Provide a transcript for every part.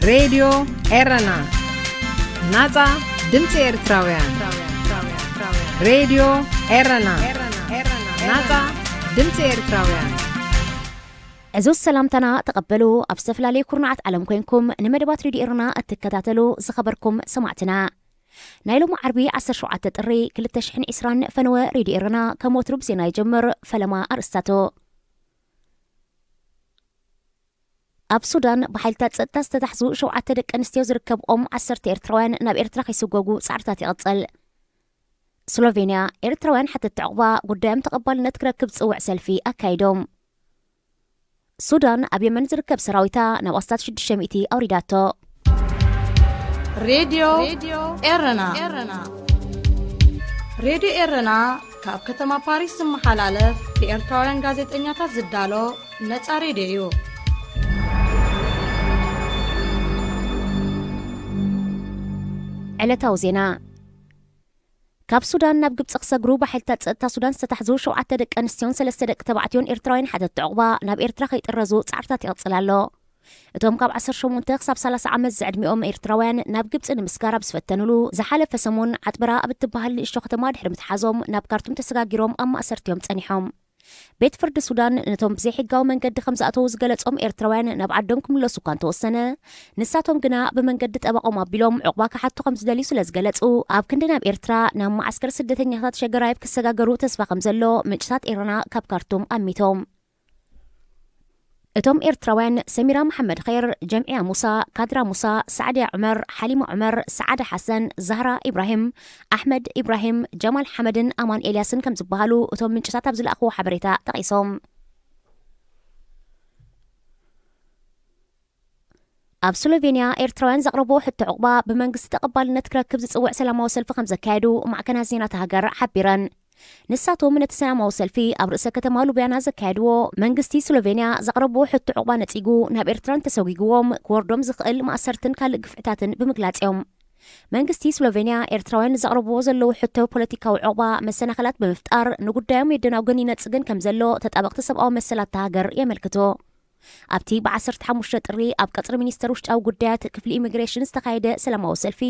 ሬድዮ ኤረና፣ ናጻ ድምጺ ኤርትራውያን። ሬድዮ ኤረና፣ ናጻ ድምጺ ኤርትራውያን። ዕዙዝ ሰላምታና ተቐበሉ። ኣብ ዝተፈላለዩ ኩርናዓት ዓለም ኮይንኩም ንመደባት ሬድዮ ኤረና እትከታተሉ ዝኸበርኩም ሰማዕትና፣ ናይ ሎሚ ዓርቢ ዓሰርተ ሸውዓተ ጥሪ ክልተ ሽሕን ዕስራን ፈነወ ሬድዮ ኤረና ከም ወትሩ ብዜና ይጀምር። ፈለማ ኣርእስታቱ። ኣብ ሱዳን ብሓይልታት ጸጥታ ዝተታሕዙ ሸውዓተ ደቂ ኣንስትዮ ዝርከብኦም ዓሰርተ ኤርትራውያን ናብ ኤርትራ ከይስጎጉ ጻዕርታት ይቕጽል። ስሎቬንያ፣ ኤርትራውያን ሓተትቲ ዕቑባ ጉዳዮም ተቐባልነት ክረክብ ዝጽውዕ ሰልፊ ኣካይዶም። ሱዳን ኣብ የመን ዝርከብ ሰራዊታ ናብ ኣስታት ሽዱሽተ ሚእቲ ኣውሪዳቶ። ሬድዮ ኤረና። ሬድዮ ኤረና ካብ ከተማ ፓሪስ ዝመሓላለፍ ብኤርትራውያን ጋዜጠኛታት ዝዳሎ ነጻ ሬድዮ እዩ። ዕለታዊ ዜና። ካብ ሱዳን ናብ ግብጺ ክሰግሩ ብሓይልታት ጸጥታ ሱዳን ዝተታሕዙ ሸውዓተ ደቂ ኣንስትዮን ሰለስተ ደቂ ተባዕትዮን ኤርትራውያን ሓተትቲ ዕቑባ ናብ ኤርትራ ከይጥረዙ ጻዕርታት ይቕጽል ኣሎ። እቶም ካብ ዓሰርተ ሸሞንተ ክሳብ ሰላሳ ዓመት ዝዕድሚኦም ኤርትራውያን ናብ ግብጺ ንምስጋር ኣብ ዝፈተኑሉ ዝሓለፈ ሰሙን ዓጥበራ ኣብ እትበሃል ንእሽቶ ከተማ ድሕሪ ምትሓዞም ናብ ካርቱም ተሰጋጊሮም ኣብ ማእሰርቲዮም ጸኒሖም። ቤት ፍርዲ ሱዳን ነቶም ብዘይሕጋዊ መንገዲ ከም ዝኣተዉ ዝገለጾም ኤርትራውያን ናብ ዓዶም ክምለሱ እኳ እንተወሰነ፣ ንሳቶም ግና ብመንገዲ ጠበቖም ኣቢሎም ዕቑባ ክሓቱ ከም ዝደልዩ ስለ ዝገለጹ፣ ኣብ ክንዲ ናብ ኤርትራ ናብ መዓስከር ስደተኛታት ሸገራይብ ክሰጋገሩ ተስፋ ከም ዘሎ ምንጭታት ኤረና ካብ ካርቱም ኣሚቶም። እቶም ኤርትራውያን ሰሚራ መሓመድ ኸይር፣ ጀምዕያ ሙሳ፣ ካድራ ሙሳ፣ ሳዕድያ ዑመር፣ ሓሊማ ዑመር፣ ሰዓዳ ሓሰን፣ ዛህራ ኢብራሂም፣ ኣሕመድ ኢብራሂም፣ ጀማል ሓመድን ኣማን ኤልያስን ከም ዝበሃሉ እቶም ምንጭታት ኣብ ዝለኣኽዎ ሓበሬታ ጠቒሶም። ኣብ ስሎቬንያ ኤርትራውያን ዘቕረብዎ ሕቶ ዕቑባ ብመንግስቲ ተቐባልነት ክረክብ ዝጽውዕ ሰላማዊ ሰልፊ ከም ዘካየዱ ማዕከናት ዜና እታ ሃገር ሓቢረን። ንሳቶም ነቲ ሰላማዊ ሰልፊ ኣብ ርእሰ ከተማ ሉብያና ዘካየድዎ፣ መንግስቲ ስሎቬንያ ዘቕረብዎ ሕቶ ዕቑባ ነጺጉ ናብ ኤርትራ እንተሰጒግዎም ክወርዶም ዝኽእል ማእሰርትን ካልእ ግፍዕታትን ብምግላጽ እዮም። መንግስቲ ስሎቬንያ ኤርትራውያን ዘቕረብዎ ዘለዉ ሕቶ ፖለቲካዊ ዕቑባ መሰናኽላት ብምፍጣር ንጉዳዮም የደናጉን ይነጽግን ከም ዘሎ ተጣበቕቲ ሰብኣዊ መሰላት እታ ሃገር የመልክቱ። ኣብቲ ብ ዓሰርተ ሓሙሽተ ጥሪ ኣብ ቀጽሪ ሚኒስተር ውሽጣዊ ጉዳያት ክፍሊ ኢሚግሬሽን ዝተኻየደ ሰላማዊ ሰልፊ፣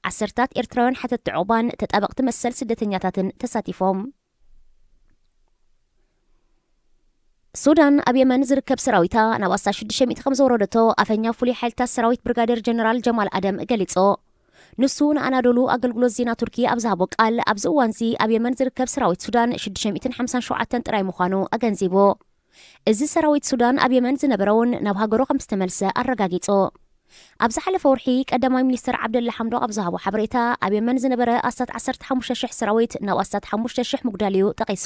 ዓሰርታት ኤርትራውያን ሓተትቲ ዑቕባን ተጣበቕቲ መሰል ስደተኛታትን ተሳቲፎም። ሱዳን ኣብ የመን ዝርከብ ሰራዊታ ናብ ኣስታት ሽዱሽተ ሚእቲ ከም ዘወረደቶ ኣፈኛ ፍሉይ ሓይልታት ሰራዊት ብርጋዴር ጀነራል ጀማል ኣደም ገሊጹ። ንሱ ንኣናዶሉ ኣገልግሎት ዜና ቱርኪ ኣብ ዝሃቦ ቃል፣ ኣብዚ እዋንዚ ኣብ የመን ዝርከብ ሰራዊት ሱዳን ሽዱሽተ ሚእትን ሓምሳን ሸውዓተን ጥራይ ምዃኑ ኣገንዚቡ። እዚ ሰራዊት ሱዳን ኣብ የመን ዝነበረ እውን ናብ ሃገሩ ከም ዝተመልሰ ኣረጋጊጹ። ኣብ ዝሓለፈ ወርሒ ቀዳማይ ሚኒስትር ዓብደላ ሓምዶክ ኣብ ዝሃቦ ሓበሬታ፣ ኣብ የመን ዝነበረ ኣስታት ዓሰርተ ሓሙሽተ ሽሕ ሰራዊት ናብ ኣስታት ሓሙሽተ ሽሕ ምጉዳል እዩ ጠቒሱ።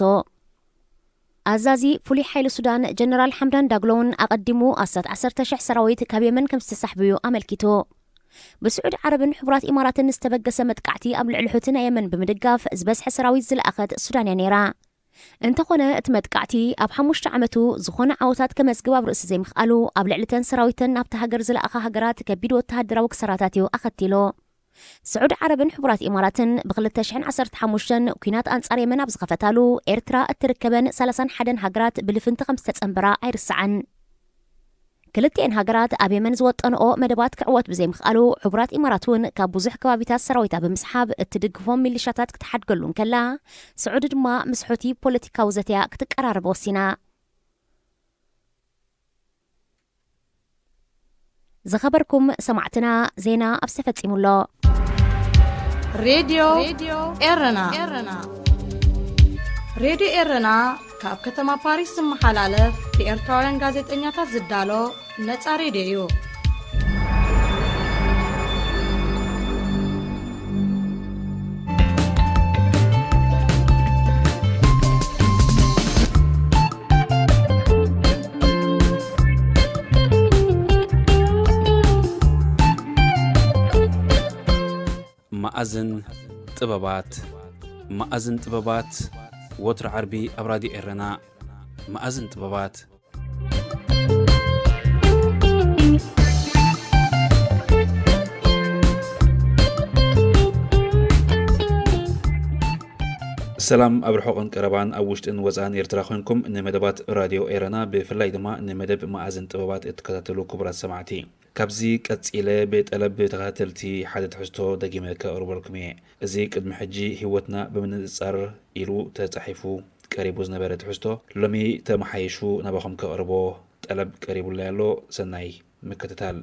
ኣዛዚ ፍሉይ ሓይሊ ሱዳን ጀነራል ሓምዳን ዳግሎ እውን ኣቐዲሙ ኣስታት ዓሰርተ ሽሕ ሰራዊት ካብ የመን ከም ዝተሳሕቡ እዩ ኣመልኪቱ። ብስዑዲ ዓረብን ሕቡራት ኢማራትን ዝተበገሰ መጥቃዕቲ ኣብ ልዕሊ ሑቲ ናይ የመን ብምድጋፍ ዝበዝሐ ሰራዊት ዝለኣኸት ሱዳን እያ ነይራ። እንተኾነ እቲ መጥቃዕቲ ኣብ ሓሙሽተ ዓመቱ ዝኾነ ዓወታት ከመዝግብ ኣብ ርእሲ ዘይምኽኣሉ ኣብ ልዕሊ ተን ሰራዊተን ናብታ ሃገር ዝለኣኻ ሃገራት ከቢድ ወተሃደራዊ ክሳራታት እዩ ኣኸቲሉ። ስዑዲ ዓረብን ሕቡራት ኢማራትን ብ ክልተ ሽሕን ዓሰርተ ሓሙሽተን ኲናት ኣንጻር የመን ኣብ ዝኸፈታሉ ኤርትራ እትርከበን ሰላሳን ሓደን ሃገራት ብልፍንቲ ከም ዝተጸንበራ ኣይርሳዕን። ክልቲኤን ሃገራት ኣብ የመን ዝወጠንኦ መደባት ክዕወት ብዘይምኽኣሉ፣ ሕቡራት ኢማራት እውን ካብ ብዙሕ ከባቢታት ሰራዊታ ብምስሓብ እትድግፎም ሚሊሻታት ክትሓድገሉ እንከላ፣ ስዑዲ ድማ ምስ ሑቲ ፖለቲካዊ ዘተያ ክትቀራረብ ወሲና። ዝኸበርኩም ሰማዕትና፣ ዜና ኣብዚ ተፈጺሙ ኣሎ። ሬድዮ ኤረና። ሬድዮ ኤረና ካብ ከተማ ፓሪስ ዝመሓላለፍ ብኤርትራውያን ጋዜጠኛታት ዝዳሎ ነጻ ሬድዮ እዩ። መኣዝን ጥበባት። መኣዝን ጥበባት፣ ወትሩ ዓርቢ ኣብ ራድዮ ኤረና። መኣዝን ጥበባት። ሰላም ኣብ ርሑቕን ቀረባን ኣብ ውሽጥን ወፃእን ኤርትራ ኮንኩም ንመደባት ራድዮ ኤረና ብፍላይ ድማ ንመደብ መኣዝን ጥበባት እትከታተሉ ክቡራት ሰማዕቲ፣ ካብዚ ቀፂለ ብጠለብ ተኸታተልቲ ሓደ ትሕዝቶ ደጊመ ከቕርበልኩም እየ። እዚ ቅድሚ ሕጂ ህይወትና ብምንፅፃር ኢሉ ተፃሒፉ ቀሪቡ ዝነበረ ትሕዝቶ ሎሚ ተመሓይሹ ናባኹም ከቕርቦ ጠለብ ቀሪቡለይ ኣሎ። ሰናይ ምክትታል።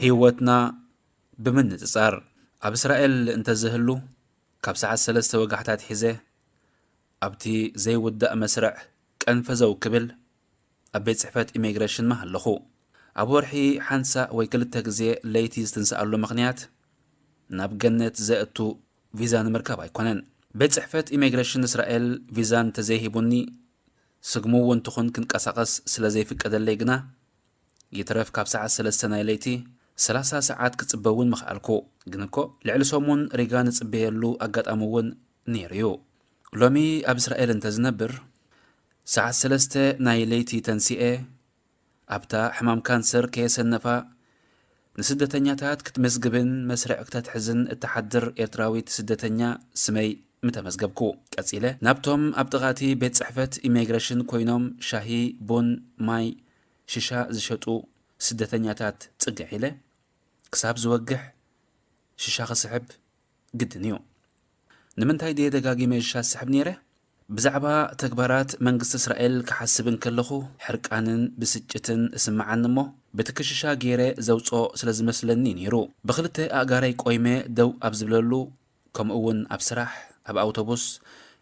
ህይወትና ብምንጽጻር ኣብ እስራኤል እንተዝህሉ፣ ካብ ሰዓት ሰለስተ ወጋሕታ ኣትሒዘ ኣብቲ ዘይውዳእ መስርዕ ቀንፈዘው ክብል ኣብ ቤት ጽሕፈት ኢሚግሬሽን ምሃለኹ። ኣብ ወርሒ ሓንሳእ ወይ ክልተ ግዜ ለይቲ ዝትንስኣሉ ምኽንያት ናብ ገነት ዘእቱ ቪዛ ንምርካብ ኣይኮነን። ቤት ጽሕፈት ኢሚግሬሽን እስራኤል ቪዛ እንተዘይሂቡኒ፣ ስግሙ እውን ትኹን ክንቀሳቐስ ስለ ዘይፍቀደለይ ግና፣ ይትረፍ ካብ ሰዓት ሰለስተ ናይ ለይቲ ሰላሳ ሰዓት ክጽበ እውን ምኽኣልኩ። ግን እኮ ልዕሊ ሰሙን ሪጋ ንጽበየሉ ኣጋጣሚ እውን ነይሩ እዩ። ሎሚ ኣብ እስራኤል እንተዝነብር፣ ሰዓት ሰለስተ ናይ ለይቲ ተንሲኤ፣ ኣብታ ሕማም ካንሰር ከየሰነፋ ንስደተኛታት ክትምዝግብን መስርዕ ክተትሕዝን እትሓድር ኤርትራዊት ስደተኛ ስመይ ምተመዝገብኩ። ቀጺለ ናብቶም ኣብ ጥቓቲ ቤት ጽሕፈት ኢሚግሬሽን ኮይኖም ሻሂ፣ ቡን፣ ማይ፣ ሽሻ ዝሸጡ ስደተኛታት ጽግዕ ኢለ፣ ክሳብ ዝወግሕ ሽሻ ክስሕብ ግድን እዩ። ንምንታይ ድየ ደጋጊመ ሽሻ ዝስሕብ ነይረ? ብዛዕባ ተግባራት መንግስቲ እስራኤል ክሓስብ እንከለኹ፣ ሕርቃንን ብስጭትን እስምዓኒ እሞ፣ ብትኪ ሽሻ ገይረ ዘውጽኦ ስለ ዝመስለኒ ነይሩ። ብኽልተ ኣእጋረይ ቆይመ ደው ኣብ ዝብለሉ፣ ከምኡ እውን ኣብ ስራሕ፣ ኣብ ኣውቶቡስ፣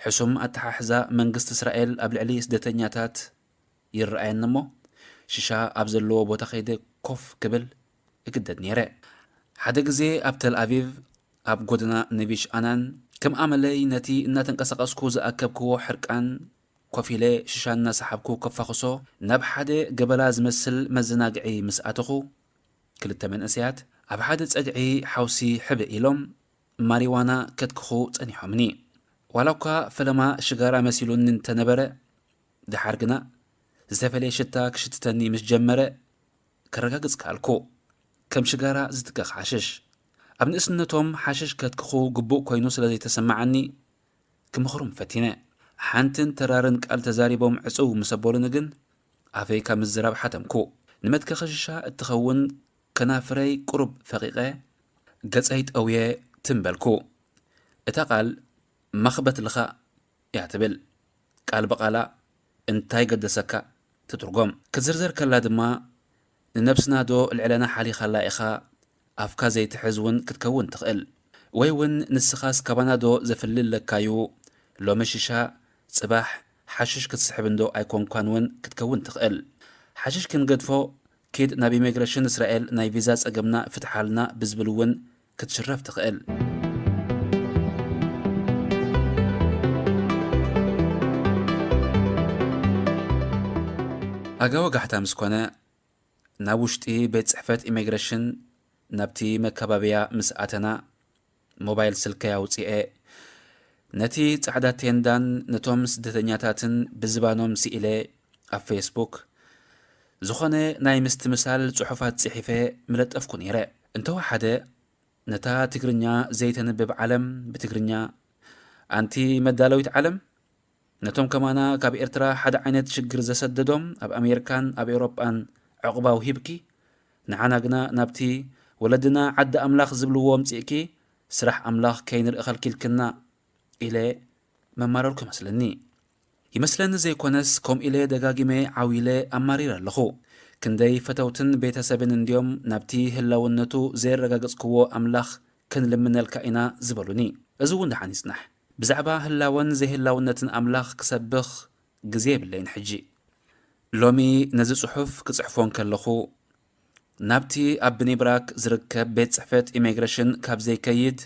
ሕሱም ኣተሓሕዛ መንግስቲ እስራኤል ኣብ ልዕሊ ስደተኛታት ይረኣየኒ እሞ፣ ሽሻ ኣብ ዘለዎ ቦታ ከይደ ኮፍ ክብል እግደድ ነይረ። ሓደ ግዜ ኣብ ተል ኣቪቭ፣ ኣብ ጎደና ነቪሽ ኣናን፣ ከም ኣመለይ ነቲ እናተንቀሳቐስኩ ዝኣከብክዎ ሕርቃን ኮፍ ኢለ ሽሻ እናሰሓብኩ ከፋኽሶ፣ ናብ ሓደ ገበላ ዝመስል መዘናግዒ ምስ ኣተኹ፣ ክልተ መንእሰያት ኣብ ሓደ ጸግዒ ሓውሲ ሕብእ ኢሎም ማሪዋና ከትክኹ ጸኒሖምኒ። ዋላ እኳ ፈለማ ሽጋራ መሲሉኒ እንተነበረ፣ ደሓር ግና ዝተፈለየ ሽታ ክሽትተኒ ምስ ጀመረ ከረጋግጽ ከኣልኩ። ከም ሽጋራ ዝትከኽ ሓሽሽ። ኣብ ንእስነቶም ሓሽሽ ከትክኹ ግቡእ ኮይኑ ስለ ዘይተሰማዓኒ ክምኽሮም ፈቲነ። ሓንትን ተራርን ቃል ተዛሪቦም ዕጽው ምስ ኣበሉኒ ግን ኣፈይ ካብ ምዝራብ ሓተምኩ። ንመትከኺ ሽሻ እትኸውን ከናፍረይ ቁሩብ ፈቒቐ፣ ገጸይ ጠውየ ትም በልኩ። እታ ቃል መኽበት ልኻእ እያ ትብል። ቃል ብቓላ እንታይ ገደሰካ ትትርጎም። ክትዝርዘር ከላ ድማ ንነብስና ዶ ልዕለና ሓሊኻላ ኢኻ ኣፍካ ዘይትሕዝ እውን ክትከውን ትኽእል። ወይ እውን ንስኻስ ካባና ዶ ዘፍሊ ኣለካዩ? ሎሚ ሽሻ ጽባሕ ሓሽሽ ክትስሕብ እንዶ ኣይኮንኳን እውን ክትከውን ትኽእል። ሓሽሽ ክንገድፎ ኪድ ናብ ኢሚግሬሽን እስራኤል ናይ ቪዛ ጸገምና ፍትሓልና ብዝብል እውን ክትሽረፍ ትኽእል። ኣጋ ወጋሕታ ምስ ኮነ፣ ናብ ውሽጢ ቤት ጽሕፈት ኢሚግሬሽን ናብቲ መካባብያ ምስ ኣተና፣ ሞባይል ስልከይ ኣውጺኤ፣ ነቲ ጻዕዳ ቴንዳን ነቶም ስደተኛታትን ብዝባኖም ስኢለ፣ ኣብ ፌስቡክ ዝኾነ ናይ ምስትምሳል ጽሑፋት ጽሒፈ ምለጠፍኩ ነይረ። እንተወሓደ፣ ነታ ትግርኛ ዘይተንብብ ዓለም ብትግርኛ፣ ኣንቲ መዳለዊት ዓለም፣ ነቶም ከማና ካብ ኤርትራ ሓደ ዓይነት ሽግር ዘሰደዶም ኣብ ኣሜሪካን ኣብ ኤውሮጳን ዕቑባ ውሂብኪ፣ ንዓና ግና ናብቲ ወለድና ዓዲ ኣምላኽ ዝብልዎ ኣምጺእኪ፣ ስራሕ ኣምላኽ ከይንርኢ ከልኪልክና ኢለ መማረርኩ ይመስለኒ። ይመስለኒ ዘይኮነስ፣ ከምኡ ኢለ ደጋጊመ ዓው ኢለ ኣማሪረ ኣለኹ። ክንደይ ፈተውትን ቤተሰብን እንድዮም ናብቲ ህላውነቱ ዘየረጋገጽክዎ ኣምላኽ ክንልምነልካ ኢና ዝበሉኒ። እዚ እውን ደሓን ይጽናሕ። ብዛዕባ ህላወን ዘይህላውነትን ኣምላኽ ክሰብኽ ግዜ የብለይን ሕጂ። ሎሚ ነዚ ጽሑፍ ክጽሕፎ እንከለኹ፣ ናብቲ ኣብ ብኒብራክ ዝርከብ ቤት ጽሕፈት ኢሚግሬሽን ካብ ዘይከይድ፣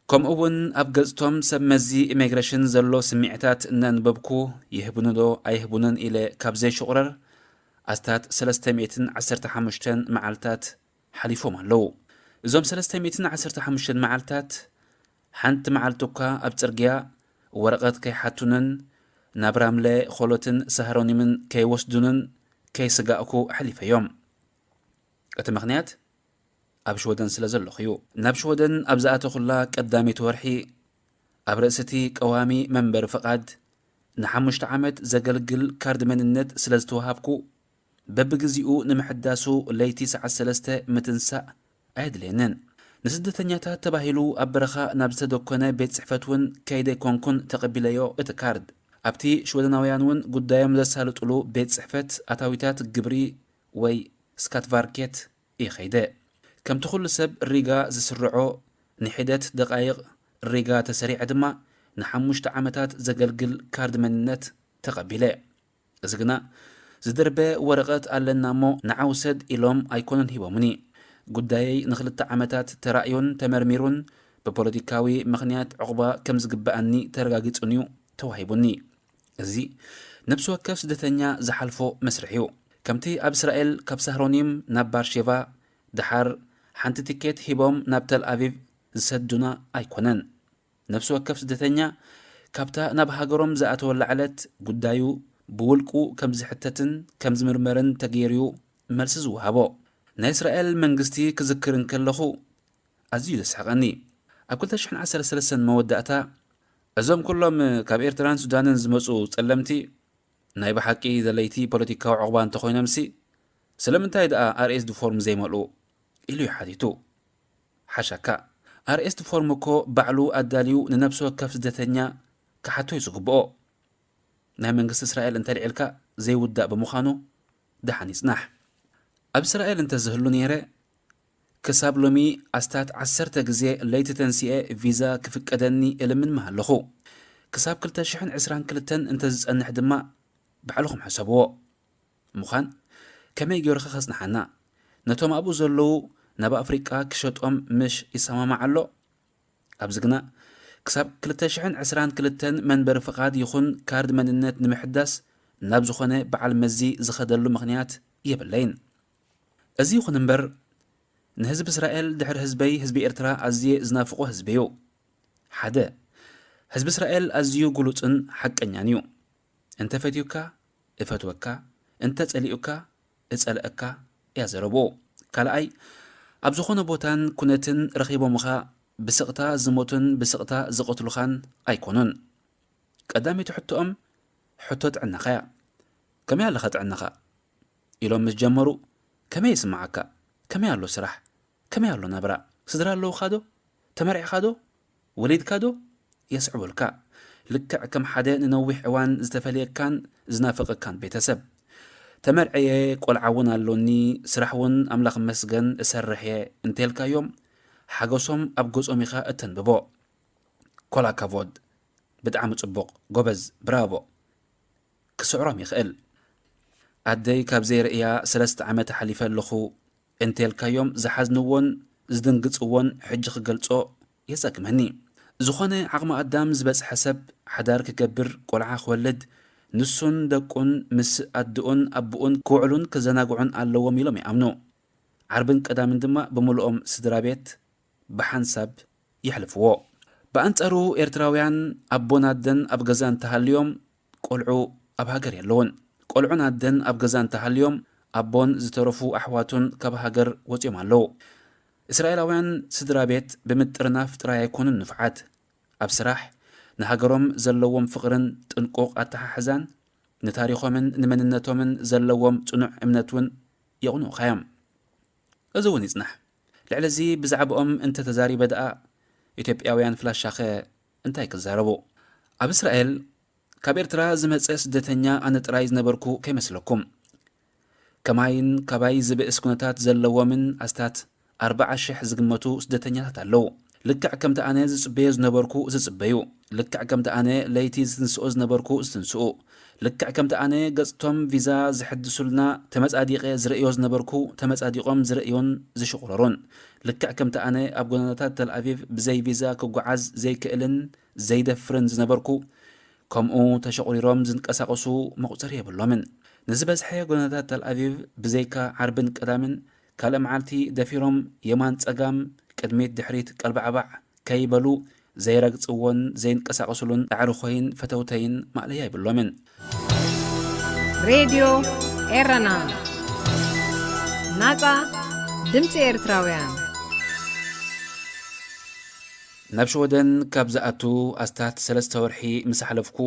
ከምኡ እውን ኣብ ገጽቶም ሰብ መዚ ኢሚግሬሽን ዘሎ ስምዒታት እናንበብኩ፣ ይህቡኒ ዶ ኣይህቡንን ኢለ ካብ ዘይሽቑረር፣ ኣስታት ሰለስተ ሚእትን ዓሰርተ ሓሙሽተን መዓልታት ሓሊፎም ኣለዉ። እዞም ሰለስተ ሚእትን ዓሰርተ ሓሙሽተን መዓልታት፣ ሓንቲ መዓልቲ እኳ ኣብ ጽርግያ ወረቐት ከይሓቱንን ናብ ራምለ፣ ኾሎትን ሳህሮኒምን ከይወስዱንን ከይስጋእኩ ኣሕሊፈዮም። እቲ ምኽንያት ኣብ ሽወደን ስለ ዘለኹ እዩ። ናብ ሽወደን ኣብ ዝኣተኹላ ቀዳመይቲ ወርሒ ኣብ ርእሲ እቲ ቀዋሚ መንበሪ ፍቓድ ንሓሙሽተ ዓመት ዘገልግል ካርድ መንነት ስለ ዝተዋሃብኩ፣ በብግዜኡ ንምሕዳሱ ለይቲ ሰዓት ሰለስተ ምትንሳእ ኣየድልየንን። ንስደተኛታት ተባሂሉ ኣብ በረኻ ናብ ዝተደኮነ ቤት ጽሕፈት እውን ከይደ ኮንኩን ተቐቢለዮ እቲ ካርድ። ኣብቲ ሽወደናውያን እውን ጉዳዮም ዘሳልጡሉ ቤት ጽሕፈት ኣታዊታት ግብሪ ወይ ስካትቫርኬት እየ ኸይደ። ከምቲ ኩሉ ሰብ ሪጋ ዝስርዖ ንሒደት ደቓይቕ ሪጋ ተሰሪዐ ድማ ንሓሙሽተ ዓመታት ዘገልግል ካርድ መንነት ተቐቢለ። እዚ ግና ዝደርበ ወረቐት ኣለና እሞ ንዓ ውሰድ ኢሎም ኣይኮኑን ሂቦምኒ። ጉዳየይ ንኽልተ ዓመታት ተራእዩን ተመርሚሩን ብፖለቲካዊ ምኽንያት ዕቑባ ከም ዝግብኣኒ ተረጋጊጹን እዩ ተዋሂቡኒ። እዚ ነብሲ ወከፍ ስደተኛ ዝሓልፎ መስርሕ እዩ። ከምቲ ኣብ እስራኤል ካብ ሳህሮኒም ናብ ባርሼቫ ደሓር ሓንቲ ቲኬት ሂቦም ናብ ተል ኣቪቭ ዝሰዱና ኣይኮነን። ነብሲ ወከፍ ስደተኛ ካብታ ናብ ሃገሮም ዝኣተወላ ዕለት ጉዳዩ ብውልቁ ከም ዝሕተትን ከም ዝምርመርን ተገይሩዩ መልሲ ዝወሃቦ። ናይ እስራኤል መንግስቲ ክዝክር እንከለኹ ኣዝዩ ዘስሕቐኒ። ኣብ ክልተ ሽሕን ዓሰርተ ሰለስተን መወዳእታ፣ "እዞም ኩሎም ካብ ኤርትራን ሱዳንን ዝመጹ ጸለምቲ ናይ ብሓቂ ደለይቲ ፖለቲካዊ ዕቑባ እንተኾይኖምሲ፣ ስለምንታይ ደኣ ኣርኤስዲ ፎርም ዘይመልኡ?" ኢሉ እዩ ሓቲቱ። ሓሻካ፣ ኣርኤስዲ ፎርም እኮ ባዕሉ ኣዳልዩ ንነብሲ ወከፍ ስደተኛ ክሓቶ እዩ ዝግብኦ። ናይ መንግስቲ እስራኤል እንተልዒልካ ዘይውዳእ ብምዃኑ ደሓን ይጽናሕ። ኣብ እስራኤል እንተዝህሉ ነይረ፣ ክሳብ ሎሚ ኣስታት ዓሰርተ ግዜ ለይቲ ተንሲኤ ቪዛ ክፍቀደኒ እልምን ምሃለኹ። ክሳብ ክልተ ሽሕን ዕስራን ክልተን እንተዝጸንሕ ድማ ባዕልኹም ሕሰብዎ። ምዃን ከመይ ገይሩኸ ከጽንሓና? ነቶም ኣብኡ ዘለዉ ናብ ኣፍሪቃ ክሸጦም ምሽ ይሰማማዕ ኣሎ? ኣብዚ ግና ክሳብ ክልተ ሽሕን ዕስራን ክልተን መንበሪ ፍቓድ ይኹን ካርድ መንነት ንምሕዳስ ናብ ዝኾነ በዓል መዚ ዝኸደሉ ምኽንያት የብለይን። እዚ ይኹን እምበር፣ ንህዝቢ እስራኤል ድሕሪ ህዝበይ ህዝቢ ኤርትራ ኣዝየ ዝናፍቖ ህዝቢ እዩ። ሓደ፣ ህዝቢ እስራኤል ኣዝዩ ግሉጽን ሓቀኛን እዩ። እንተ ፈትዩካ፣ እፈትወካ፣ እንተ ጸሊኡካ፣ እጸልአካ እያ ዘረብኡ። ካልኣይ፣ ኣብ ዝኾነ ቦታን ኩነትን ረኺቦምኻ ብስቕታ ዝሞቱን ብስቕታ ዝቐትሉኻን ኣይኮኑን። ቀዳመይቲ ሕቶኦም ሕቶ ጥዕናኻ እያ። "ከመይ ኣለኻ ጥዕናኻ?" ኢሎም ምስ ጀመሩ፣ "ከመይ ይስምዓካ? ከመይ ኣሎ ስራሕ? ከመይ ኣሎ ናብራ? ስድራ ኣለውኻ ዶ? ተመርዒኻ ዶ? ወሊድካ ዶ?" የስዕቡልካ። ልክዕ ከም ሓደ ንነዊሕ እዋን ዝተፈልየካን ዝናፈቐካን ቤተሰብ። "ተመርዐየ፣ ቆልዓ እውን ኣሎኒ፣ ስራሕ እውን ኣምላኽ ይመስገን እሰርሕ እየ" እንተልካዮም፣ ሓጎሶም ኣብ ገጾም ኢኻ እተንብቦ። "ኮላ ካቮድ፣ ብጣዕሚ ጽቡቕ፣ ጎበዝ፣ ብራቮ" ክስዕሮም ይኽእል። "ኣደይ ካብ ዘይርእያ ሰለስተ ዓመት ኣሕሊፈ ኣለኹ" እንተልካዮም ዝሓዝንዎን ዝድንግጽዎን ሕጂ ክገልጾ የጸግመኒ። ዝኾነ ዓቕሚ ኣዳም ዝበጽሐ ሰብ ሓዳር ክገብር፣ ቆልዓ ክወልድ፣ ንሱን ደቁን ምስ ኣድኡን ኣቡኡን ክውዕሉን ክዘናግዑን ኣለዎም ኢሎም ይኣምኑ። ዓርብን ቀዳምን ድማ ብምልኦም ስድራ ቤት ብሓንሳብ የሕልፍዎ። ብኣንጻሩ ኤርትራውያን ኣቦን ኣደን ኣብ ገዛ እንተሃልዮም ቆልዑ ኣብ ሃገር የለውን። ቆልዑን ኣደን ኣብ ገዛ እንተሃልዮም ኣቦን ዝተረፉ ኣሕዋቱን ካብ ሃገር ወጺኦም ኣለዉ። እስራኤላውያን ስድራ ቤት ብምጥርናፍ ጥራይ ኣይኮኑን ንፉዓት። ኣብ ስራሕ ንሃገሮም ዘለዎም ፍቕርን ጥንቁቕ ኣተሓሕዛን ንታሪኾምን ንመንነቶምን ዘለዎም ጽኑዕ እምነት እውን የቕንኡኻ እዮም። እዚ እውን ይጽናሕ። ልዕሊ እዚ ብዛዕባኦም እንተ ተዛሪበ ደኣ ኢትዮጵያውያን ፍላሻኸ እንታይ ክዛረቡ? ኣብ እስራኤል ካብ ኤርትራ ዝመጸ ስደተኛ ኣነ ጥራይ ዝነበርኩ ከይመስለኩም። ከማይን ካባይ ዝብእስ ኩነታት ዘለዎምን ኣስታት ኣርብዓ ሽሕ ዝግመቱ ስደተኛታት ኣለዉ። ልክዕ ከምቲ ኣነ ዝጽበዮ ዝነበርኩ ዝጽበዩ፣ ልክዕ ከምቲ ኣነ ለይቲ ዝትንስኦ ዝነበርኩ ዝትንስኡ፣ ልክዕ ከምቲ ኣነ ገጽቶም ቪዛ ዝሕድሱልና ተመጻዲቐ ዝርእዮ ዝነበርኩ ተመጻዲቖም ዝርእዩን ዝሽቑረሩን፣ ልክዕ ከምቲ ኣነ ኣብ ጎደናታት ተልኣቪቭ ብዘይ ቪዛ ክጓዓዝ ዘይክእልን ዘይደፍርን ዝነበርኩ፣ ከምኡ ተሸቑሪሮም ዝንቀሳቐሱ መቑጸሪ የብሎምን። ንዝበዝሐ ጎደናታት ተልኣቪቭ ብዘይካ ዓርብን ቀዳምን ካልእ መዓልቲ ደፊሮም የማን ጸጋም ቅድሚት ድሕሪት ቀልባዕባዕ ከይበሉ ዘይረግጽዎን ዘይንቀሳቐስሉን ኣዕሩኾይን ፈተውተይን ማእለያ የብሎምን። ሬድዮ ኤረና ናጻ ድምፂ ኤርትራውያን። ናብ ሽወደን ካብ ዝኣቱ ኣስታት ሰለስተ ወርሒ ምስ ኣሕለፍኩ፣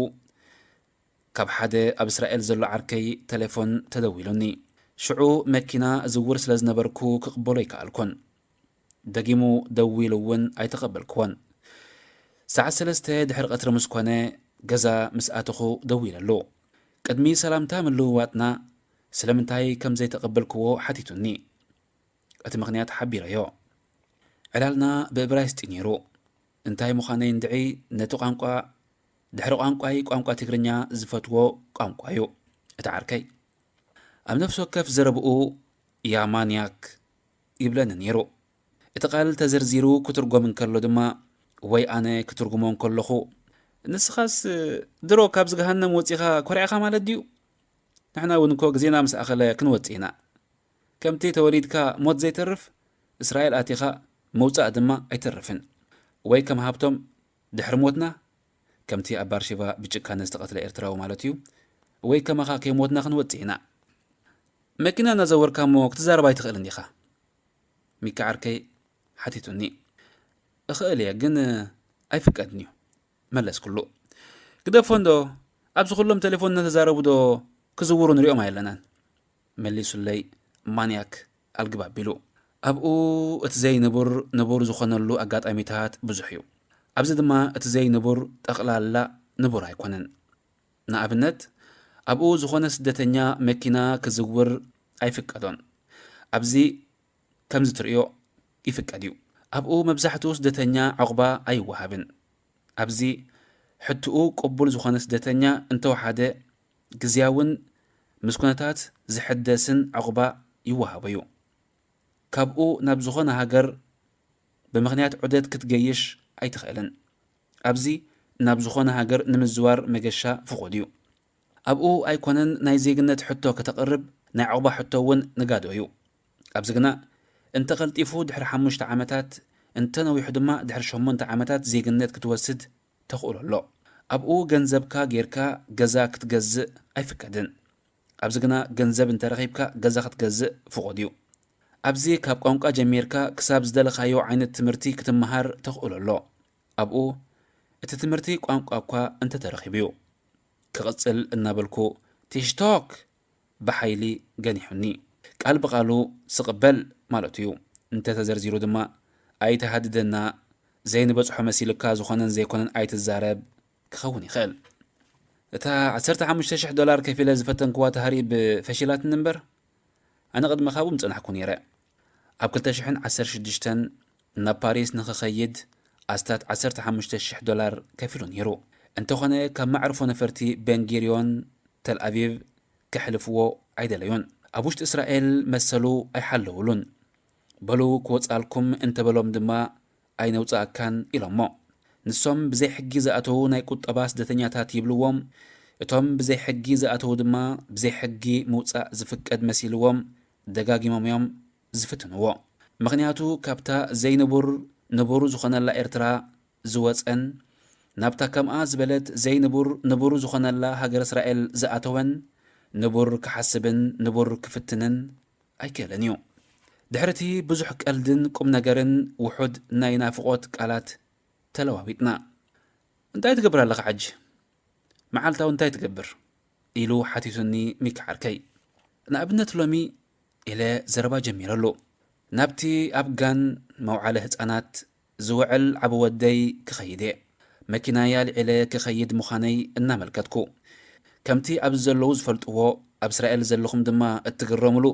ካብ ሓደ ኣብ እስራኤል ዘሎ ዓርከይ ቴሌፎን ተደዊሉኒ። ሽዑ መኪና እዝውር ስለ ዝነበርኩ ክቕበሎ ኣይከኣልኩን። ደጊሙ ደዊሉ እውን ኣይተቐበልክዎን። ሰዓት ሰለስተ ድሕሪ ቀትሪ ምስ ኮነ፣ ገዛ ምስ ኣተኹ ደዊለሉ። ቅድሚ ሰላምታ ምልውዋጥና፣ ስለምንታይ ከም ዘይተቐበልክዎ ሓቲቱኒ። እቲ ምኽንያት ሓቢረዮ። ዕላልና ብእብራይስጢ ነይሩ። እንታይ ምዃነይ እንድዒ፣ ነቲ ቋንቋ፣ ድሕሪ ቋንቋይ ቋንቋ ትግርኛ ዝፈትዎ ቋንቋ እዩ። እቲ ዓርከይ ኣብ ነፍሲ ወከፍ ዘረብኡ "ያ ማንያክ" ይብለኒ ነይሩ። እቲ ቃል ተዘርዚሩ ክትርጎም እንከሎ ድማ፣ ወይ ኣነ ክትርጉሞ እንከለኹ፣ "ንስኻስ ድሮ ካብዚ ገሃነም ወጺኻ ኮሪዕኻ ማለት ድዩ? ንሕና እውን እኮ ግዜና ምስ ኣኸለ ክንወጽእ ኢና። ከምቲ ተወሊድካ ሞት ዘይተርፍ፣ እስራኤል ኣቲኻ ምውጻእ ድማ ኣይተርፍን። ወይ ከም ሃብቶም ድሕሪ ሞትና፣ ከምቲ ኣብ ባርሼቫ ብጭካነ ዝተቐትለ ኤርትራዊ ማለት እዩ፣ ወይ ከማኻ ከይሞትና ክንወጽእ ኢና። መኪና እናዘወርካ እሞ ክትዛረብ ኣይትኽእልን ዲኻ?" ሚኪ ዓርከይ ሓቲቱኒ። "እኽእል እየ፣ ግን ኣይፍቀድን እዩ" መለስኩሉ። "ግደፎ እንዶ፣ ኣብዚ ኩሎም ቴሌፎን እናተዛረቡ ዶ ክዝውሩ ንሪኦም ኣይለናን?" መሊሱለይ ማንያክ ኣልግብ ኣቢሉ። ኣብኡ እቲ ዘይንቡር ንቡር ዝኾነሉ ኣጋጣሚታት ብዙሕ እዩ። ኣብዚ ድማ እቲ ዘይንቡር ጠቕላላ ንቡር ኣይኮነን። ንኣብነት፣ ኣብኡ ዝኾነ ስደተኛ መኪና ክዝውር ኣይፍቀዶን። ኣብዚ ከምዚ ትርእዮ ይፍቀድ እዩ። ኣብኡ መብዛሕትኡ ስደተኛ ዕቑባ ኣይወሃብን። ኣብዚ ሕትኡ ቅቡል ዝኾነ ስደተኛ እንተወሓደ፣ ግዝያውን ምስ ኩነታት ዝሕደስን ዕቑባ ይወሃቦ እዩ። ካብኡ ናብ ዝኾነ ሃገር ብምኽንያት ዑደት ክትገይሽ ኣይትኽእልን። ኣብዚ ናብ ዝኾነ ሃገር ንምዝዋር መገሻ ፍቑድ እዩ። ኣብኡ ኣይኮነን ናይ ዜግነት ሕቶ ከተቕርብ፣ ናይ ዕቑባ ሕቶ እውን ንጋዶ እዩ። ኣብዚ ግና እንተ ቀልጢፉ ድሕሪ ሓሙሽተ ዓመታት፣ እንተ ነዊሑ ድማ ድሕሪ ሸሞንተ ዓመታት ዜግነት ክትወስድ ተኽእሎ ኣሎ። ኣብኡ ገንዘብካ ጌርካ ገዛ ክትገዝእ ኣይፍቀድን። ኣብዚ ግና ገንዘብ እንተረኺብካ ገዛ ክትገዝእ ፍቑድ እዩ። ኣብዚ ካብ ቋንቋ ጀሚርካ ክሳብ ዝደለኻዮ ዓይነት ትምህርቲ ክትመሃር ተኽእሎ ኣሎ። ኣብኡ እቲ ትምህርቲ ቋንቋ እኳ እንተተረኺቡ እዩ። ክቕጽል እናበልኩ ቲሽቶክ ብሓይሊ ገኒሑኒ። ቃል ብቓሉ ስቕ በል ማለቱ እዩ። እንተተዘርዚሩ ድማ ኣይተሃድደና፣ ዘይንበጽሖ መሲልካ ዝኾነን ዘይኮነን ኣይትዛረብ ክኸውን ይኽእል። እታ ዓሰርተ ሓሙሽተ ሽሕ ዶላር ከፊለ ዝፈተንክዋ ተሃሪብ ፈሺላትኒ እምበር፣ ኣነ ቅድመ ካብኡ ምጸናሕኩ ነይረ። ኣብ ክልተ ሽሕን ዓሰርተ ሽዱሽተን ናብ ፓሪስ ንኽኸይድ ኣስታት ዓሰርተ ሓሙሽተ ሽሕ ዶላር ከፊሉ ነይሩ። እንተኾነ ካብ መዕርፎ ነፈርቲ ቤንጊርዮን ተልኣቪቭ ከሕልፍዎ ኣይደለዩን። ኣብ ውሽጢ እስራኤል መሰሉ ኣይሓለውሉን። በሉ ክወጻልኩም እንተበሎም ድማ ኣይነውጻእካን ኢሎሞ። ንሶም ብዘይ ሕጊ ዝኣተዉ ናይ ቁጠባ ስደተኛታት ይብልዎም። እቶም ብዘይ ሕጊ ዝኣተዉ ድማ ብዘይ ሕጊ ምውጻእ ዝፍቀድ መሲልዎም ደጋጊሞም እዮም ዝፍትንዎ። ምኽንያቱ ካብታ ዘይንቡር ንቡር ዝኾነላ ኤርትራ ዝወጸን ናብታ ከምኣ ዝበለት ዘይንቡር ንቡር ዝኾነላ ሃገር እስራኤል ዝኣተወን ንቡር ክሓስብን ንቡር ክፍትንን ኣይክእልን እዩ። ድሕሪ እቲ ብዙሕ ቀልድን ቁም ነገርን ውሑድ ናይ ናፍቖት ቃላት ተለዋዊጥና። "እንታይ ትገብር ኣለኻ ሕጂ? መዓልታዊ እንታይ ትገብር?" ኢሉ ሓቲቱኒ ሚኪ ዓርከይ። "ንኣብነት ሎሚ" ኢለ ዘረባ ጀሚረሉ። "ናብቲ ኣብ ጋን መውዓለ ህጻናት ዝውዕል ዓቢ ወደይ ክኸይድ እየ። መኪናይ ኣልዒለ ክኸይድ ምዃነይ እናመልከትኩ፣ ከምቲ ኣብዚ ዘለዉ ዝፈልጥዎ፣ ኣብ እስራኤል ዘለኹም ድማ እትግረምሉ፣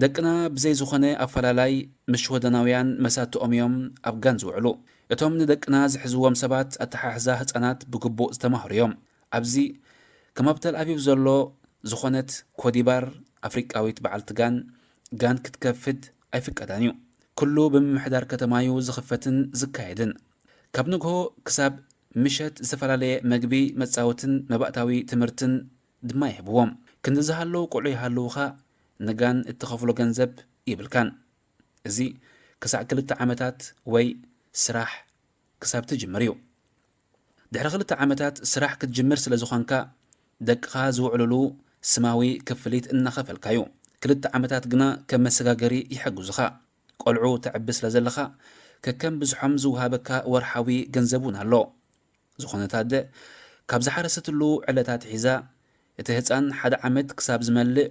ደቅና ብዘይ ዝኾነ ኣፈላላይ ምስ ሽወደናውያን መሳትኦም እዮም ኣብ ጋን ዝውዕሉ። እቶም ንደቅና ዝሕዝዎም ሰባት ኣተሓሕዛ ህጻናት ብግቡእ ዝተማህሩ እዮም። ኣብዚ ከም ኣብ ተል ኣቪቭ ዘሎ ዝኾነት ኮዲባር ኣፍሪቃዊት በዓልቲ ጋን፣ ጋን ክትከፍት ኣይፍቀዳን እዩ። ኩሉ ብምምሕዳር ከተማዩ ዝኽፈትን ዝካየድን። ካብ ንግሆ ክሳብ ምሸት ዝተፈላለየ መግቢ፣ መጻወትን መባእታዊ ትምህርትን ድማ ይህብዎም። ክንዲ ዝሃለዉ ቆልዑ ይሃልዉኻ፣ ንጋን እትኸፍሎ ገንዘብ ይብልካን። እዚ ክሳዕ ክልተ ዓመታት ወይ ስራሕ ክሳብ ትጅምር እዩ። ድሕሪ ክልተ ዓመታት ስራሕ ክትጅምር ስለ ዝኾንካ፣ ደቅኻ ዝውዕሉሉ ስማዊ ክፍሊት እናኸፈልካዩ። ክልተ ዓመታት ግና ከም መሰጋገሪ ይሕግዙኻ። ቆልዑ ተዕቢ ስለ ዘለኻ፣ ከከም ብዝሖም ዝወሃበካ ወርሓዊ ገንዘብ እውን ኣሎ። ዝኾነት ኣደ፣ ካብ ዝሓረሰትሉ ዕለት ኣትሒዛ፣ እቲ ህጻን ሓደ ዓመት ክሳብ ዝመልእ፣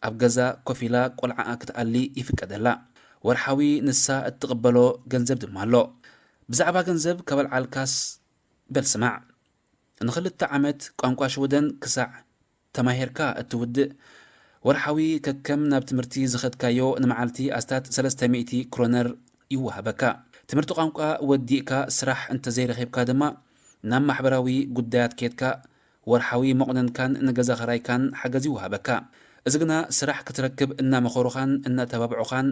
ኣብ ገዛ ኮፍ ኢላ ቆልዓኣ ክትኣሊ ይፍቀደላ። ወርሓዊ ንሳ እትቕበሎ ገንዘብ ድማ ኣሎ። ብዛዕባ ገንዘብ ከበልዓልካስ፣ በል ስማዕ። ንኽልተ ዓመት ቋንቋ ሽወደን ክሳዕ ተማሂርካ እትውድእ፣ ወርሓዊ ከከም ናብ ትምህርቲ ዝኸድካዮ ንመዓልቲ ኣስታት ሰለስተ ሚእቲ ክሮነር ይወሃበካ። ትምህርቲ ቋንቋ ወዲእካ ስራሕ እንተዘይረኺብካ ድማ፣ ናብ ማሕበራዊ ጉዳያት ኬድካ ወርሓዊ መቑነንካን ንገዛ ኸራይካን ሓገዝ ይወሃበካ። እዚ ግና ስራሕ ክትረክብ እናመኸሩኻን እናተባብዑኻን፣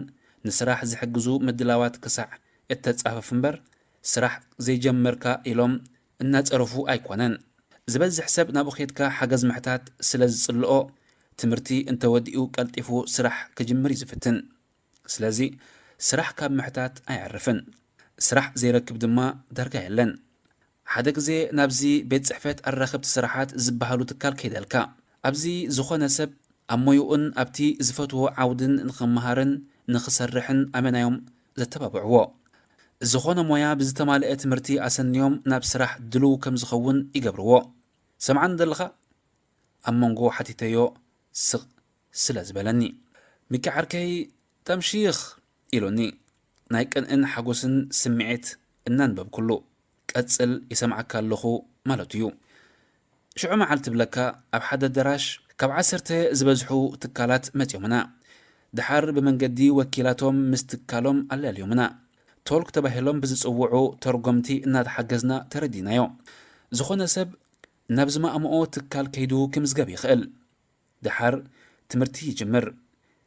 ንስራሕ ዝሕግዙ ምድላዋት ክሳዕ እተጻፈፍ እምበር፣ ስራሕ ዘይጀመርካ ኢሎም እናጸረፉ ኣይኮነን። ዝበዝሕ ሰብ ናብኡ ኬድካ ሓገዝ ምሕታት ስለ ዝጽልኦ፣ ትምህርቲ እንተወዲኡ ቀልጢፉ ስራሕ ክጅምር እዩ ዝፍትን። ስለዚ ስራሕ ካብ ምሕታት ኣየዕርፍን። ስራሕ ዘይረክብ ድማ ዳርጋ የለን። ሓደ ግዜ ናብዚ ቤት ጽሕፈት ኣራኸብቲ ስራሓት ዝበሃሉ ትካል ከይደልካ። ኣብዚ ዝኾነ ሰብ ኣብ ሞይኡን ኣብቲ ዝፈትዎ ዓውድን ንኽመሃርን ንኽሰርሕን ኣመናዮም ዘተባብዕዎ። ዝኾነ ሞያ ብዝተማልአ ትምህርቲ ኣሰንዮም ናብ ስራሕ ድሉው ከም ዝኸውን ይገብርዎ። ሰምዓኒ ዘለኻ? ኣብ መንጎ ሓቲተዮ ስቕ ስለ ዝበለኒ። "ሚኪ ዓርከይ፣ ተምሺኽ!" ኢሉኒ። ናይ ቅንእን ሓጎስን ስምዒት እናንበብኩሉ፣ "ቀጽል፣ ይሰምዓካ ኣለኹ" ማለቱ እዩ። ሽዑ መዓልቲ ብለካ ኣብ ሓደ ኣዳራሽ ካብ ዓሰርተ ዝበዝሑ ትካላት መጺኦምና። ደሓር ብመንገዲ ወኪላቶም ምስ ትካሎም ኣላልዮምና። ቶልክ ተባሂሎም ብዝጽውዑ ተርጎምቲ እናተሓገዝና ተረዲናዮ። ዝኾነ ሰብ ናብ ዝማእምኦ ትካል ከይዱ ክምዝገብ ይኽእል። ደሓር ትምህርቲ ይጅምር።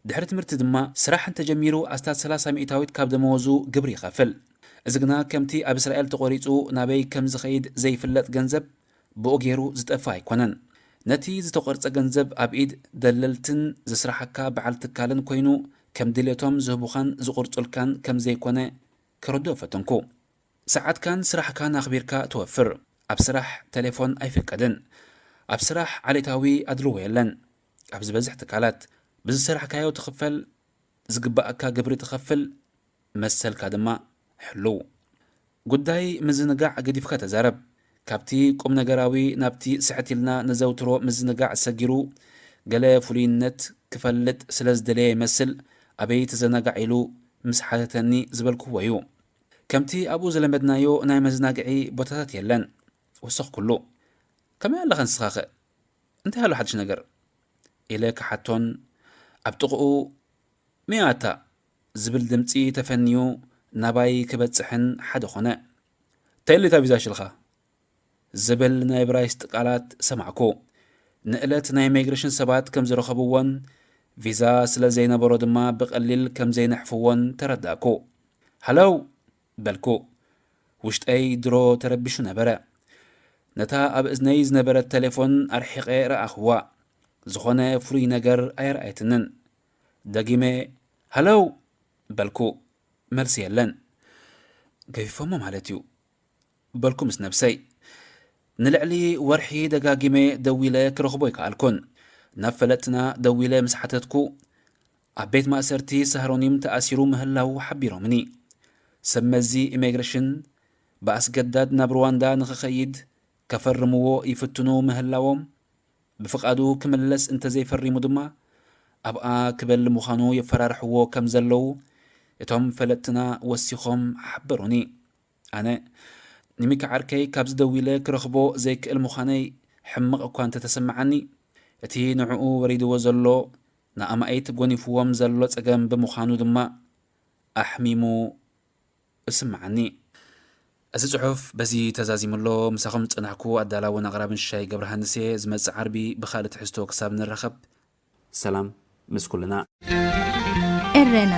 ድሕሪ ትምህርቲ ድማ ስራሕ እንተጀሚሩ ኣስታት ሰላሳ ሚእታዊት ካብ ደመወዙ ግብሪ ይኸፍል። እዚ ግና ከምቲ ኣብ እስራኤል ተቖሪጹ ናበይ ከም ዝኸይድ ዘይፍለጥ ገንዘብ ብኡ ገይሩ ዝጠፍእ ኣይኮነን። ነቲ ዝተቖርጸ ገንዘብ ኣብ ኢድ ደለልትን ዘስርሓካ በዓል ትካልን ኮይኑ ከም ድሌቶም ዝህቡኻን ዝቑርጹልካን ከም ዘይኮነ ከረድኦ ፈተንኩ። ሰዓትካን ስራሕካን ኣኽቢርካ ትወፍር። ኣብ ስራሕ ቴሌፎን ኣይፍቀድን። ኣብ ስራሕ ዓሌታዊ ኣድልዎ የለን። ኣብ ዝበዝሕ ትካላት ብዝሰራሕካዮ ትኽፈል፣ ዝግባኣካ ግብሪ ትኸፍል፣ መሰልካ ድማ ሕልው። ጉዳይ ምዝንጋዕ ገዲፍካ ተዛረብ። ካብቲ ቁም ነገራዊ ናብቲ ስሕት ኢልና ነዘውትሮ ምዝንጋዕ ሰጊሩ፣ ገለ ፍሉይነት ክፈልጥ ስለ ዝደለየ ይመስል፣ ኣበይ ተዘናጋዕ ኢሉ ምስ ሓተተኒ ዝበልክዎ እዩ። ከምቲ ኣብኡ ዝለመድናዮ ናይ መዘናግዒ ቦታታት የለን። ወሰኽኩሉ። "ከመይ ኣለኻ ንስኻኸ? እንታይ ኣሎ ሓድሽ ነገር?" ኢለ ክሓቶን፣ ኣብ ጥቕኡ "መይ ኣታ?" ዝብል ድምጺ ተፈንዩ ናባይ ክበጽሕን ሓደ ኾነ። "ተየሊታ ቪዛ ሽልኻ?" ዝብል ናይ ብራይስጥ ቃላት ሰማዕኩ። ንእለት ናይ ኢሚግሬሽን ሰባት ከም ዝረኸብዎን ቪዛ ስለ ዘይነበሮ ድማ ብቐሊል ከም ዘይነሕፍዎን ተረዳእኩ። "ሃለው!" በልኩ። ውሽጠይ ድሮ ተረቢሹ ነበረ። ነታ ኣብ እዝነይ ዝነበረት ቴሌፎን ኣርሒቐ ረኣኽዋ። ዝኾነ ፍሉይ ነገር ኣየርኣየትንን። ደጊመ "ሃለው!" በልኩ። መልሲ የለን። "ገፊፎሞ ማለት እዩ" በልኩ ምስ ነብሰይ። ንልዕሊ ወርሒ ደጋጊመ ደዊለ ክረኽቦ ኣይከኣልኩን። ናብ ፈለጥትና ደዊለ ምስ ሓተትኩ፣ ኣብ ቤት ማእሰርቲ ሳህሮኒም ተኣሲሩ ምህላዉ ሓቢሮምኒ። ሰብ መዚ ኢሚግሬሽን ብኣስገዳድ ናብ ሩዋንዳ ንኽኸይድ ከፈርምዎ ይፍትኑ ምህላዎም፣ ብፍቓዱ ክምለስ እንተዘይፈሪሙ ድማ ኣብኣ ክበል ምዃኑ የፈራርሕዎ ከም ዘለዉ እቶም ፈለጥትና ወሲኾም ሓበሩኒ። ኣነ ንሚካ ዓርከይ ካብዚ ደዊለ ክረኽቦ ዘይክእል ምዃነይ ሕምቕ እኳ እንተተሰምዓኒ፣ እቲ ንዕኡ ወሪድዎ ዘሎ ንኣማኢት ጎኒፍዎም ዘሎ ጸገም ብምዃኑ ድማ ኣሕሚሙ እስምዓኒ። እዚ ጽሑፍ በዚ ተዛዚሙ ኣሎ። ምሳኹም ዝጸናሕኩ ኣዳላውን ኣቕራብን ሽሻይ ገብረሃንስ እየ። ዝመጽእ ዓርቢ ብኻልእ ትሕዝቶ ክሳብ ንራኸብ፣ ሰላም ምስ ኩልና። ኤረና።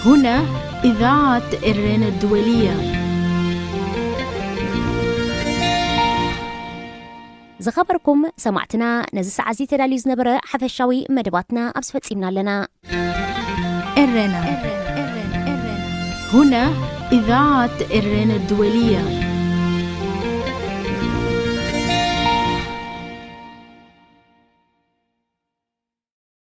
هنا إذاعة إرن الدولية. ዝኸበርኩም ሰማዕትና፣ ነዚ ሰዓት እዚ ተዳልዩ ዝነበረ ሓፈሻዊ መደባትና ኣብዚ ፈጺምና ኣለና። ኤረና። هنا إذاعة إرن الدولية.